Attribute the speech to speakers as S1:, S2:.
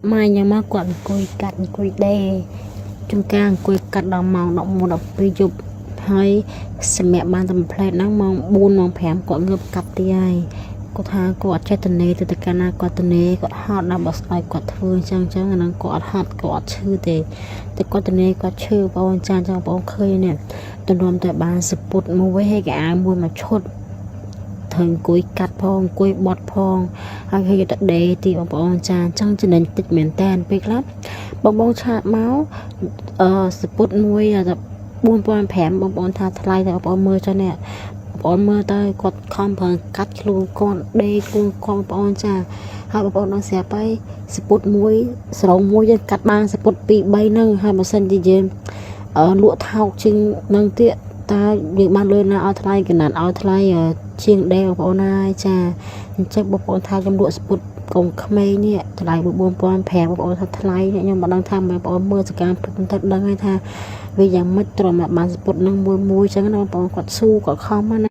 S1: ម៉ែញ៉ាំមកគាត់អង្គុយកាត់អង្គុយដេរជួនកាលអង្គុយកាត់ដល់ម៉ោង11 12យប់ហើយសម្រាប់បានតែមួយផ្លែហ្នឹងម៉ោង4ម៉ោង5គាត់ងើបកាត់ទៀតហើយគាត់ថាគាត់អត់ចេះតនេទៅទៅកាលណាគាត់តនេគាត់ហត់ដល់បើស្អែកគាត់ធ្វើអញ្ចឹងអញ្ចឹងអាហ្នឹងគាត់អត់ហត់គាត់អត់ឈឺទេតែគាត់តនេគាត់ឈឺបងអូនចាអញ្ចឹងបងអូនឃើញនេះទម្រាំតែបានសពុតមួយហើយកៅអៅមួយមួយឈុតត្រូវអង្គុយកាត់ផងអង្គុយបត់ផងហើយគេយកទៅដេរទីបងប្អូនចាអញ្ចឹងចំណេញតិចមែនតើពេលខ្លះបងបង chat មកអឺសពុតមួយតែ4500បងប្អូនថាថ្លៃតែបងប្អូនមើលចុះនេះបងប្អូនមើលទៅគាត់ខំប្រឹងកាត់ខ្លួនគាត់ដេរខ្លួនគាត់បងប្អូនចាហើយបងប្អូនដឹងស្រាប់ហើយសពុតមួយសរងមួយយើងកាត់បានសពុត2 3ហ្នឹងហើយបើសិនជាយើងអឺលក់ថោកជាងនឹងទៀតតើយើងបានលុយណាឲ្យថ្លៃកណាត់ឲ្យថ្លៃជាងដេរបងប្អូនហើយចាអញ្ចឹងបងប្អូនថាខ្ញុំលក់សពុតកុំក្មេងនេះថ្លៃ4500បងប្អូនថាថ្លៃនេះខ្ញុំមិនដឹងថាបងប្អូនមើលសកម្មភាពទៅដឹងហើយថាវាយ៉ាងម៉េចទ្រាំបានសពុតនឹងមួយមួយអញ្ចឹងណាបងប្អូនគាត់ស៊ូគាត់ខំណា។